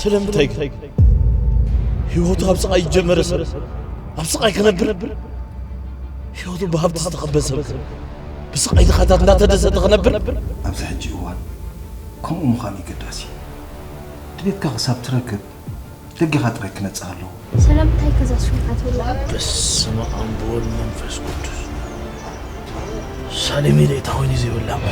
ስለምንታይ ግን ህይወቱ ኣብ ስቓይ ዝጀመረ ሰብ ኣብ ስቓይ ክነብር? ህይወቱ ብሃብቲ ዝተኸበ ሰብ ግን ብስቓይ ድኻታት እናተደሰተ ክነብር? ኣብዚ ሕጂ እዋን ከምኡ ምዃን ኣገዳሲ እዩ። ድሌትካ ክሳብ ትረክብ ደገኻ ጥራይ ክመጽእ ኣለዎ። ስለምንታይ ከዛ ሽምዓ ትብልዋ? በስመ ኣብ ወወልድ መንፈስ ቅዱስ። ሳሌሜ ደይታ ኮይኒ ዘይብላ እባ።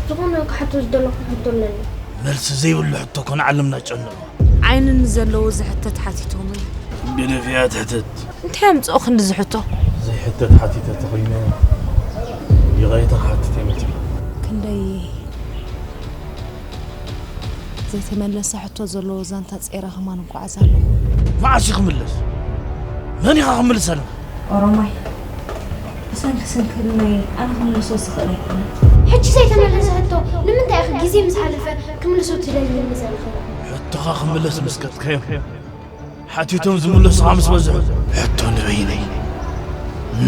ዝኾነ ክሓቶ ዝደለኹ ሕቶ ኣለኒ። መልሲ ዘይብሉ ሕቶ እኮ ንዓለምና ጨነቐ። ዓይኒ ንዘለዎ ዝሕተት ሓቲቶም እዩ። ገደፍያ ትሕተት። እንታይ ኣምጽኦ ክንዲ ዝሕቶ? ዘይሕተት ሓቲተ ተኾይነ ይቕሬታ ክሓትት እየ መጺእ። ክንደይ ዘይተመለሰ ሕቶ ዘለዎ ዛንታ ጸይረ ከማን እጓዓዝ ኣለኹ። መዓስ እዩ ክምለስ? መን ኢኻ ክምልሰልና? ኦሮማይ፣ ብሰንኪ ስንክልናይ ኣነ ክምልሶ ዝኽእል ኣይኮነን። ሕጂ ዘይተመለሰ ሕቶ ንምንታይ ኢኺ ግዜ ምስ ሓለፈ ክምልሶ ትደልይኒ ዘለኺ? ሕቶኻ ክምለስ ምስ ከድካዮም፣ ሓቲቶም ዝምለሱኻ ምስ በዝሑ፣ ሕቶ ንበይነይ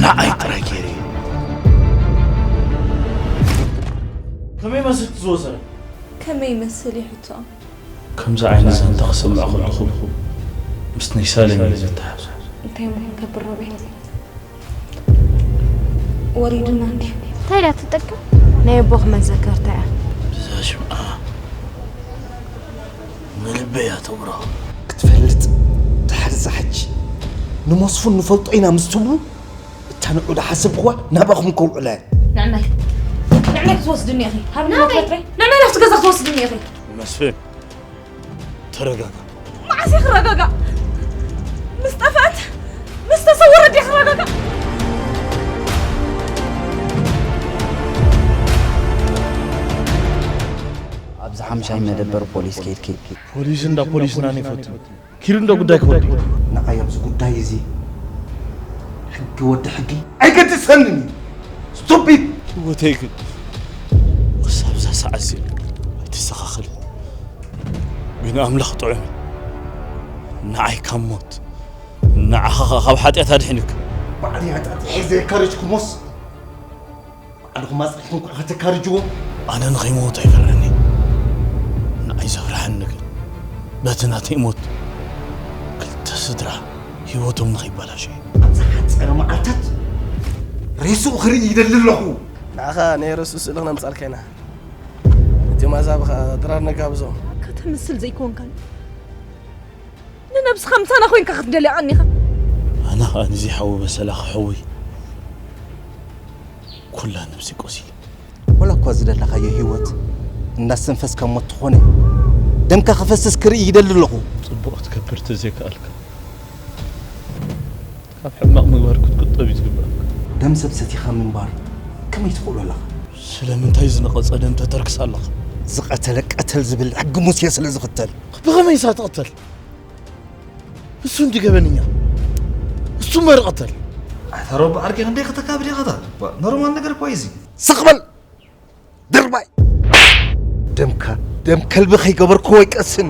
ንዓይ ጥራይ ገይረ እየ። ከመይ መስል ዝወሰነ? ከመይ ይመስል እዩ ሕቶ? ከምዚ ዓይነት ዛንታ ክሰምዕ ከለኹ ምስ ናይ ሳሌም እዩ ዘተሓሕዞ። እንታይ እሞ ክንገብር ሮቤል? ወሪዱና እንድዩ። እንታይ ኢላ ትጠቅም? ናይ ኣቦኺ መዘከርታ እያ። እዛ ሽምዓ ንልበይ እያ ተጉርዖ። ክትፈልጥ ድሓር እዛ ሕጂ ንመስፉን ንፈልጦ ኢና ምስ ትብሉ እታ ንዑ ዝሓሰብክዋ ናባኹም ከውዕላ እየ። ንዕመት፣ ንዕመት ክትወስድኒ ኢኺ። ሃብኒ ናበይ? መፈጥረይ። ንዕመት ናብቲ ገዛ ክትወስድኒ ኢኺ። መስፍን፣ ተረጋጋ። መዓስ እየ ክረጋጋእ? ምስ ጠፍአት፣ ምስ ተሰወረት ድየ ክረጋጋእ? ኣብዚ ሓምሻይ መደበር ፖሊስ ከይድኪ። ፖሊስ እንዳ ፖሊስና ንፈቱ። ኪዱ እንደ ጉዳይ ክወዱ። ንዓይ ኣብዚ ጉዳይ እዚ ሕጊ ወዲ ሕጊ ኣይገድሰንን እዩ። ስቱፒድ! ህይወተይ ግን ክሳብ እዛ ሰዓት እዚኣ ኣይተስተኻኸልን። ግን ኣምላኽ ጥዑም እዩ። ንዓይ ካብ ሞት፣ ንዓኻ ኸኣ ካብ ሓጢኣት ኣድሒኑካ። ባዕለይ ኣጣጢሐ ዘየካረጅኩሞስ ባዕልኹም ኣጽኒዕኩም እኳ ከተካርጅዎ። ኣነ ንኸይመውት ኣይፈርሕን እየ። ንዓይ ዘፍርሓኒ ግን በቲ ናተይ ሞት ክልተ ስድራ ህይወቶም ንኸይበላሾ እዩ። ኣብ ዝሓጸረ መዓልታት ሬስኡ ክርኢ ይደሊ ኣለኹ። ንዓኻ ናይ ሬስኡ ስእሊ ክነምጻልካ ኢና። እቲኦም ኣዛብኻ ድራር ነጋብዞም። ከተምስል ዘይኮንካን ንነብስኻ ምሳና ኮይንካ ክትደልያ ቀኒኻ። ኣነ ኸኣ ንዚ ሓዊ በሰላ ክሕዊ ኩላ ነብሲ ቆሲለ። ወላ እኳ ዝደለኻዮ ህይወት እናስተንፈስካ እሞ እንተኾነ ደምካ ክፈስስ ክርኢ ይደሊ ኣለኹ። ጽቡቕ ክትገብር ተዘይከኣልካ ካብ ሕማቕ ምግባር ክትቁጠብ እዩ ዝግባእ። ደም ሰብ ሰቲኻ ምንባር ከመይ ትኽእሎ ኣለኻ? ስለምንታይ ዝነቐጸ ደም ተተርክስ ኣለኻ? ዝቐተለ ቀተል ዝብል ሕጊ ሙሴ ስለ ዝኽተል። ብኸመይ ንሳ ትቕተል? እሱ እንዲ ገበነኛ። እሱ እምበር ቀተል። ኣታ ሮቢ ዓርኪ ክንደይ ከተካብድ ኢኻ? ባ፣ ኖርማል ነገር እኮ እዩ እዚ። ስቕ በል! ድርባይ! ደምካ ደም ከልቢ ከይገበርኩዎ ይቀስኒ።